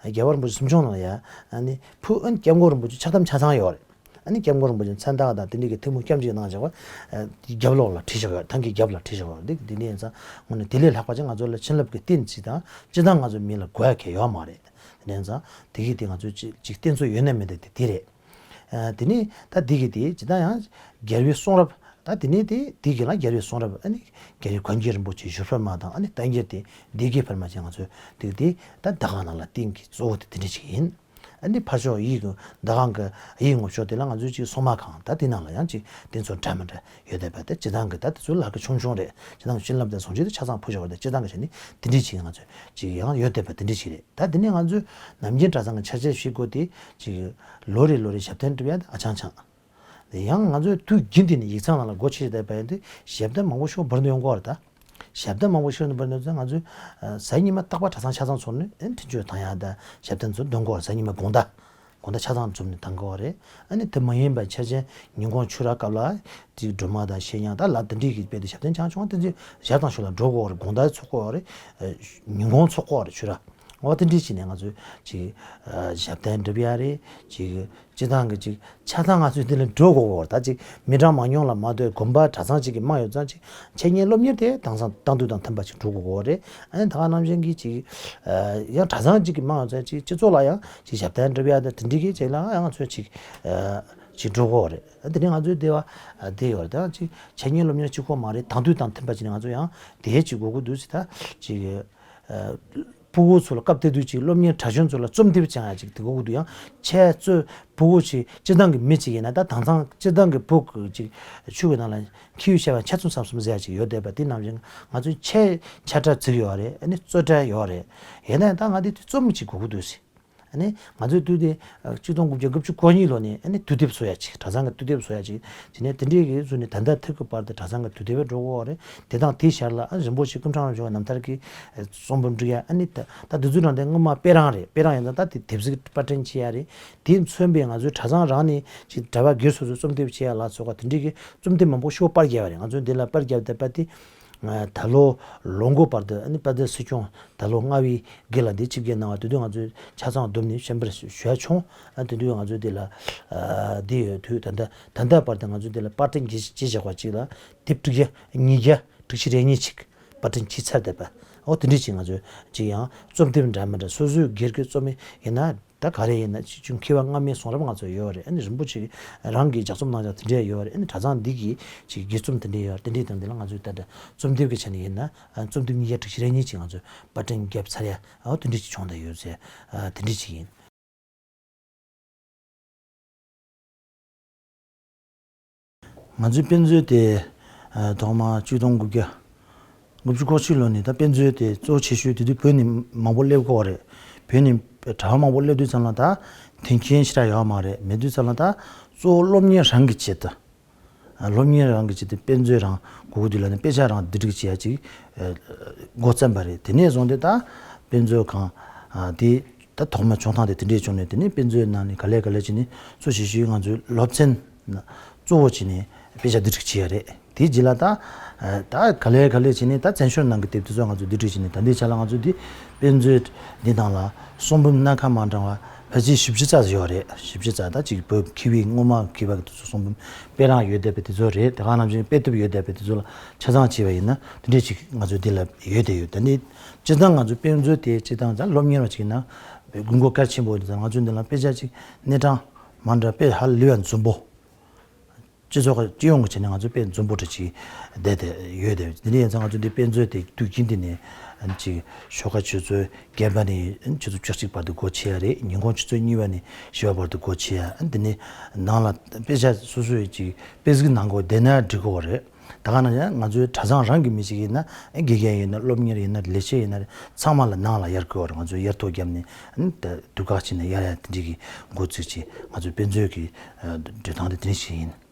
རྒྱལ་བ་རིན་པོ་ཆེ་གསུང་ཆུང་ནང་ལ་ཡ། ཨ་ནི་ཕུ་ཨ་ནི་སྐྱབས་མགོན་རིན་པོ་ཆེ་ཕྱག་དམ་ཆ་ཚང་ཡོད་རེད། ཨ་ནི་སྐྱབས་མགོན་རིན་པོ་ཆེ་མཚན་རྟགས་དང་དེ་འདྲ་གི་ཐལ་མོ་སྐྱབས་གཅིག་གནང་བྱས་པ། ཨ་རྒྱབ་ལོགས་ལ་བྲིས་བཞག་ཡོད། ཐང་གི་རྒྱབ་ལ་བྲིས་བཞག་ཡོད། འདི་འདི་འདྲ་ཡིན་ཙང་དངོས་གནས་དེ་ལས་ལྷག་པ་ཅིག་ང་ཚོ་ལ་བྱིན་རླབས་ཀྱི་རྟེན་ཅིག་དང་སྤྱིར་བཏང་ང་ཚོ་མི་ལ་དགོས་ཡ་གང་ཡོད་མ་རེད། དེ་འདྲ་ཡིན་ཙང་དེ་གི་དེ་ང་ཚོ་ཅིག་ཅིག་རྟེན་གཙོ་ཡོད་ན་མེད་ན་དེ་དེ་རེད། ཨ་དེ་ནས་ད་དེ་གི་དེ་ཇི་ལྟར་ཡང་རྒྱལ་བའི་གསུང་རབ། ད་དེ་ནས་དེ་དེ་གི་ལ་རྒྱལ་བའི་གསུང་རབ། ཨ་ནི་རྒྱལ་བའི་གོ་འགྱུར་རིན་པོ་ཆེ་བཞུགས་སྤེལ་མ་དང་། ཨ་ནི་བསྟན་འགྱུར་དེ་སྡེ་དགེ་སྤེལ་མ་བཅས་ང་ཚོས་དེ་གི་དེ་ད་འདུ་ཁང་ནང་ལ་རྟེན་གྱི་གཙོ་བོ་དེ་དེ་འདྲ་ཅིག་ཡིན། ཨ་ནི་ཕར་ཕྱོགས་གཡས་ཀྱི་འདུ་ཁང་གི་གཡས་ངོས་ཕྱོགས་དེ་ལ་ང་ཚོས་ཅིག་སྲུང་མ་ཁང་། ད་དེ་ནང་ལ་ཡང་ཅིག་རྟེན་གཙོ་འདྲ་མི་འདྲ་ཡོད་བསྡད་པ། ད་སྤྱིར་བཏང་གི་ད་དེ་ཚོ་ལག་ཁྱེར་ཆུང་ཆུང་རེད། སྤྱིར་བཏང་གི་བྱིན་རླབས་དང་གཟུངས་གཞི་དེ་ཆ་ཚང་ཕུལ་ཆོག་པ་རེད། སྤྱིར་བཏང་གི་བྱས་ནས་དེ་འདྲ་ཅིག་ང་ཚོས་ཅིག་ཡང་ཡོད་བསྡད་པ་དེ་འདྲ་ཅིག་རེད། ད་དེ་ནས་ང་ཚོས་ནམ་རྒྱུན་གྲྭ་ཚང་གི་ཆ་བྱད་བཞེས་སྒོ་དེ་ཅིག་ལོ་རེ་ལོ་རེ་ཞབས་བརྟན་སྒྲུབ་ཡ་དེ་ཨ་ཆང་ཆང་། དེ་ཡང་ང་ཚོས་དུས་རྒྱུན་དུ་ནས་ཡིག་ཚང་ནང་ལ་སྒོ་ཕྱེ་བསྡད་པ་ཡིན་དུས་ཞབས་བརྟན་མང་པོ་ཤོག་འབུལ་འདོན་ཡོང་གི་ཡོད་རེད། ད་ཞབས་བརྟན་མང་པོ་ཤོག་ནས་འབུལ་འདོན་ཚེ་ང་ཚོས་ཨ་གཟའ་ཉི་མ་རྟག་པར་གྲྭ་ཚང་ཆ་ཚང་ཚོགས་ནས་ཨ་འཕྲིན་བཅོལ་བཏང་ཡ་དང་ཞབས་བརྟན་ཚོ་འདོན་གྱི་ཡོད་རེད། གཟའ་ཉི་མ་དགོང་དག་དགོང་དག་ཆ་ཚང་འཛོམས་ནས་བཏང་གི་ཡོད་རེད། ཨ་ནི་དེ་མ་ཡིན་པ་ཆ་ཆེན་ཉིན་གུང་ཆོས་ར་སྐབས་ལ་ཅིག་སྒྲོལ་མ་དང་བཤེས་གཉེན་དང་ལ་དེ་འདྲའི་གི་དཔེ་དེ་ཞབས་བརྟན་ཆང་ཆུང་དེ་ཚོས་ཞལ་དང་ཤོ་ལ་འགྲོ་གི་ཡོད་རེད། དགོང་དག་ཚོགས་ཀྱི་ཡོད་རེད། ཨ་ཉིན་གུང་ཚོགས་ཀྱི་ཡོད་རེད་ཆོས་ར། འོ་དེ་འདྲའི་བྱས་ནས་ང་ཚོས་ཅིག་ཨ་ཞབས་བརྟན་སྒྲུབ་ཡ་རེད། ཅིག་སྤྱིར་བཏང་གི་ཅིག་ཆ་ཚང་ང་ཚོས་འདི་ལ་འགྲོ་དགོས་ཀྱི་ཡོད་རེད། ད་ཅིག་མི་གྲངས་མང་ཉུང་ལ་མ་ལྟོས་དགོན་པ་གྲྭ་ཚང་ཅིག་གི་དམངས་ཡོད་ཙང་ཅིག་འཆད་ཉན་སློབ་གཉེར་དེ་དེང་སང་དེང་དུས་དང་མཐུན་པ་ཅིག་འགྲོ་དགོས་ཀྱི་ཡོད་རེད། ཨ་ནི་ད་ག་ནང་བཞིན་གྱི་ཅིག་ཨ་ཡང་གྲྭ་ཚང་ཅིག་གི་དམངས་ཡོད་ཙང་ཅིག་སྤྱི་ཚོགས་ལ་ཡང་ཅིག་ཞབས་བརྟན་སྒྲུབ་ཡ་དང་དེ་འདྲའི་གི་ཅིག་ལ་ཡང་ང་ཚོས་ཅིག་ཨ་ཅིག་འགྲོ་དགོས་ཀྱི་ཡོད་རེད། ཨ་དེ་ནས་ང་ཚོའི་སྡེ་བ་ཨ་སྡེ་ཡོད་རེད། ད་ཅིག་འཆད་ཉན་སློབ་གཉེར་གཅིག་པོ་མ་རེད། དེང་དུས་དང་མཐུན་པ་ཅིག་ནས་ང་ཚོ་ཡང་དེ་ཅིག་དགོས་ཀྱི་འདུག་ཟེར། ད་ཅིག་ཨ། སྤུ་གུ་ཚོ་ལ་སྐབས་དེ་དུས་ཅིག་སློབ་གཉེར་གྲྭ་གཞོན་ཚོ་ལ་རྩོམ་དེབ་སྦྱང་ཡ་ཅིག་དེ་དགོས་ཀྱི་འདུག་ཡང་ཁྱེད་ཚོས་སྤུ་གུ་ཅིག་སྤྱིར་བཏང་གི་མི་ཅིག་ཡིན་ན་ད་དེང་སང་སྤྱིར་བཏང་གི་བུ་གུ་ཅིག་ཆུ་གི་ནང་ལ་ཁྱི་ཡོད་བཤད་པ་འཆད་རྩོད་མཚམས་གསུམ་ཟེར་ཡ་ཅིག་ཡོད་བསྡད་པ། དེ་ནང་བཞིན་ང་ཚོའི་ཆེད་ཆ་འདྲ་བརྩི་གི་ཡོད་རེད། ཨ་ནི་རྩོད་འདྲ་ཡོད་རེད། ཡིན་ན་ཡང་ད་ང་དེ་དུས་རྩོམ་ཅིག་དགོས་ཀྱི་འདུག་ཟེར། ཨ་ནི་ང་ཚོའི་དུས་དེ་ཆིག་སྟོང་དགུ་བརྒྱ་དགུ་བཅུ་གོ་གཉིས་ལོ་ནས་ཨ་ནི་དུས་དེབ་བཟོ་ཡ་ཅིག་གྲྭ་ཚང་གི་དུས་དེབ་བཟོ་ཡ་ཅིག་བྱས་ནས་དེ་འདྲའི་གི་བཟོས་ནས་ད་ལྟ་ཐུག་གི་བར་དུ་གྲྭ་ཚང་གི་དུས་དེབ་འགྲོ་གི་ཡོད་རེད། དེ་དང་དེའི་ཞར་ལ་ཨ་རིན་པོ་ཆེ་སྐུ་ཕྲེང་རིམ་བྱོན་རྣམ་ཐར་གྱི་རྩོམ་པ་འབྲི་ཡ། ཨ་ནི་ད་ད་དེ་ཚོའི་ནང་དེ་སྔོན་མ་དཔེ་རང་རེད། དཔེ་རང་ཡིན་ན་ད་དེ་དེབ་གཟིགས་པར་སྐྲུན་བྱེད་ཡ་རེད། དེས་མཚོན་པའི་ང་ཚོའི་གྲྭ་ཚང་རང་ནས་ཅིག་གྲྭ་པ་སྒེར་སོ་སོའི་རྩོམ་དེབ་བྱེད་ཡ་ལ་སོགས་པ་དེ་འདྲའི་གི་རྩོམ་དེབ་མང་པོ་ཤོག་པར་བརྒྱབ་པ་རེད། ང་ཚོས་འདི་ལ་པར་བརྒྱབ་བསྡད་པ་དེ། ད་ལོ་ལོ་འགོ་བར་དུ་ཨ་ནི་དཔལ་ལྡན་སྲིད་སྐྱོང་ད་ལོ་ལྔ་པའི་དགེ་ལ་འདི་ཆིབས་བསྒྱུར་གནང་བ་དེ་དུས་ང་ཚོས་ཆ་ཚང་བསྡོམས་ནས་ཤན་པར་ཞུ་ཡ་བྱུང་། ཨ་དེ་དུས་ང་ཚོས་འདི་ལ་ཨ་འདི་ཡོད་དུས་ད་ལྟ་ད་ལྟ་བར་དུ་ང་ཚོས་འདི་ལ་པར་སྐྲུན་བྱེད་བྱེད་བཞག་པ་ཅིག་ལ་དེབ་དྲུག་བརྒྱ་ཉིས་བརྒྱ་དྲུག་ཅུ་རེ་གཉིས་ཅིག་པར་སྐྲུན་བྱས་ཚར་བསྡད་པ། འོ་དེ་འདྲས་ཅིག་ང་ཚོས་ཅིག་ཡང་རྩོམ་དེབ་འདྲ་མི་འདྲ་སོ་སོའི་སྒེར་གྱི་རྩོམ་ཡིན་ན། ད་ག་རེ་ཡིན་ན་ཅིག་ཅུང་མཁས་པ་སྔ་མའི་གསུང་རབ་ང་ཚོ་ཡོད་རེད། ཨ་ནི་རིན་པོ་ཆེ་རང་གིས་ལྗགས་རྩོམ་གནང་ཡག་དེ་འདྲས་ཡོད་རེད། ཨ་ནི་གྲྭ་ཚང་འདི་གི་ཅིག་དགེ་རྩོམ་དེ་འདྲས་ཡོད་རེད། དེ་འདྲས་དང་དེ་ལ་ང་ཚོས་ད་ལྟ་རྩོམ་དེབ་ཀྱི་ཆ་ནས་ཡིན་ན་ཨ་རྩོམ་དེབ་ཉིས་བརྒྱ་དྲུག་ཅུ་རེ་གཉིས་ཅིག་ང་ཚོས་པར་སྐྲུན་བརྒྱབ་ཚར་ཡ། ཨ་དེ་འདྲས་ཅིག་བྱུང་བསྡད་ཡོད་ཟེར། ཨ་དེ་འདྲས་ཅིག་ཡིན། ང་ཚོའི་དཔེ་མཛོད་དེ་ཨ་ཐོག་མར་ཆིག་སྟོང་དགུ་བརྒྱ་དགུ་བཅུ་གོ་གཅིག་ལོ་ནས་ད་དཔེ་མཛོད་དེ་གཙོ་ཆེ་ཤོས་དེ་དུས་བོད་ནས་མང་པོ་སླེབས་ཀྱི་ཡོད་རེད། བོད་ནས་གྲྭ་པ་མང་པོ་སླེབས་དུས་ཙམ་ལ་ད་དོན་རྐྱེན་ཞེ་དྲག་ཡོད་མ་རེད། མེད་དུས་ཙམ་ལ་ད་གཙོ་བོ་སློབ་གཉེར་རང་གི་ཆེད་དུ། ཨ་སློབ་གཉེར་རང་གི་ཆེད་དུ་དཔེ་མཛོད་རང་དགོས་ཀྱི་འདུག་ལབ་ནས་དཔེ་ཆ་རང་བསྡུ་སྒྲིག་བྱེད་ཡ་ཅིག་ཨ་འགོ་བརྩམས་པ་རེད། དེ་ནས་བཟུང་སྟེ་ད་དཔེ་མཛོད་ཁང་ཨ་དེ་ད་ཐོག་མའི་བྱུང་སྟངས་དེ་དེ་འདྲས་བྱུང་ནས། དེ་ནས་དཔེ་མཛོད་ནང་ནས་ག་ལེ་ག་ལེ་བྱས་ནས་གཙོ་ཆེ་ཤོས་ང་ཚོའི་སློབ་ཚན་ གཙོ་བོ་བྱས་ནས་དཔེ་ཆ་བསྡུ་སྒྲིག་བྱས་ཡ་རེད། དེའི་རྗེས་ལ་ད་ད་ག་ལེ་ག་ལེ་བྱས་ནས་ད་བཙན་བྱོལ་ནང་གི་དེབ་དེ་ཚོ་ང་ཚོ་བསྡུ་སྒྲིག་བྱས་ནས་ད་ལྟའི་ཆ་ལ་ང་ཚོ་འདི་དཔེ་མཛོད་འདི་ནང་ལ་གསུང་འབུམ་སྣ་ཁ་མ་འདྲ་བ་ཕལ་ཆེར་བཞི་བཅུ་ཙམ་ཡོད་རེད། བཞི་བཅུ་ཙམ། ད་ཅིག་བོད་མཁས་པའི་སྔོན་མ་མཁས་པ་གི་དེ་ཚོ་གསུང་འབུམ་དཔེ་རང་ཡོད་བསྡད་པའི་དེ་ཚོ་རེད། དེ་ག་ནང་བཞིན་དཔེ་དེབ་ཡོད་བསྡད་པའི་དེ་ཚོ་ལ་ཆ་ཚང་བྱས་པ་ཡིན་ན་དེ་འདྲས་ཅིག་ང་ཚོ་འདི་ལ་ཡོད་བསྡད་ཡོད། ད་ནི་སྤྱིར་བཏང་ང་ཚོ་དཔེ་མཛོད་དེ་སྤྱིར་བཏང་ད་སློབ་གཉེར་བ་ཅིག་ཡིན་ན་དགོས་མཁོ་གལ་ཆེན་པོ་ཡིན་ཙང་། ང་ཚོ་འདི་ལ་དཔེ་ཆ་ཅིག་གནས་གྲངས་མ་འདྲ་དཔེ་ཧ་ལས་པ་འཛོམས་པོ། སྤྱི་ཚོགས་ཀྱི་སྤྱི་ཡོངས་ཀྱི་ཆ་ནས་ང་ཚོ་དཔེ་འཛོམས་པོ་འདྲ་ཅིག་བསྡད་དེ་ཡོད་དེ། དེ་འདྲ་ཡིན་ཙང་ང་ཚོ་འདི་དཔེ་མཛོད་དེ་དུས་རྒྱུན་དུ་ནས་ཅིག་ཞོགས་ཀ་ཆུ་ཚོད་བརྒྱད་པ་ནས་ཆུ་ཚོད་བཅུ་གཅིག་བར་དུ་སྒོ་ཕྱེ་ཡ་རེད། ཉིན་གུང་ཆུ་ཚོད་གཉིས་པ་ནས་བཞི་པ་བར་དུ་སྒོ་ཕྱེ་ཡ། དེ་ནས་ནང་ལ་དཔེ་ཆ་སོ་སོའི་ཅིག་དཔེ་གཟིགས་གནང་དགོས་བསྡད་ན་འགྲིག་གི་རེད། ད་ག་ནང་བཞིན་ང་ཚོའི་གྲྭ་ཚང་རང་གི་མི་ཞིག་ཡིན་ན། དགེ་རྒན་ཡིན་ན། སློབ་གཉེར་ཡིན་ན། ལས་བྱེད་ཡིན་ན། ཚང་མ་ལ་ནང་ལ་ཡར་བསྐོར་བ་རེད། ང་ཚོས་ཡར་ཐོ་བརྒྱབ་ནས་ད་དུས་བཀག་བྱས་ནས་ཡར་ཡར་དེ་འདྲའི་གི་འགོ་བཙུགས་བྱས། ང་ཚོའི་དཔེ་མཛོད་ཀྱི་འགྲོ་སྟངས་དེ་དེ་འདྲ་ཞིག་ཡིན།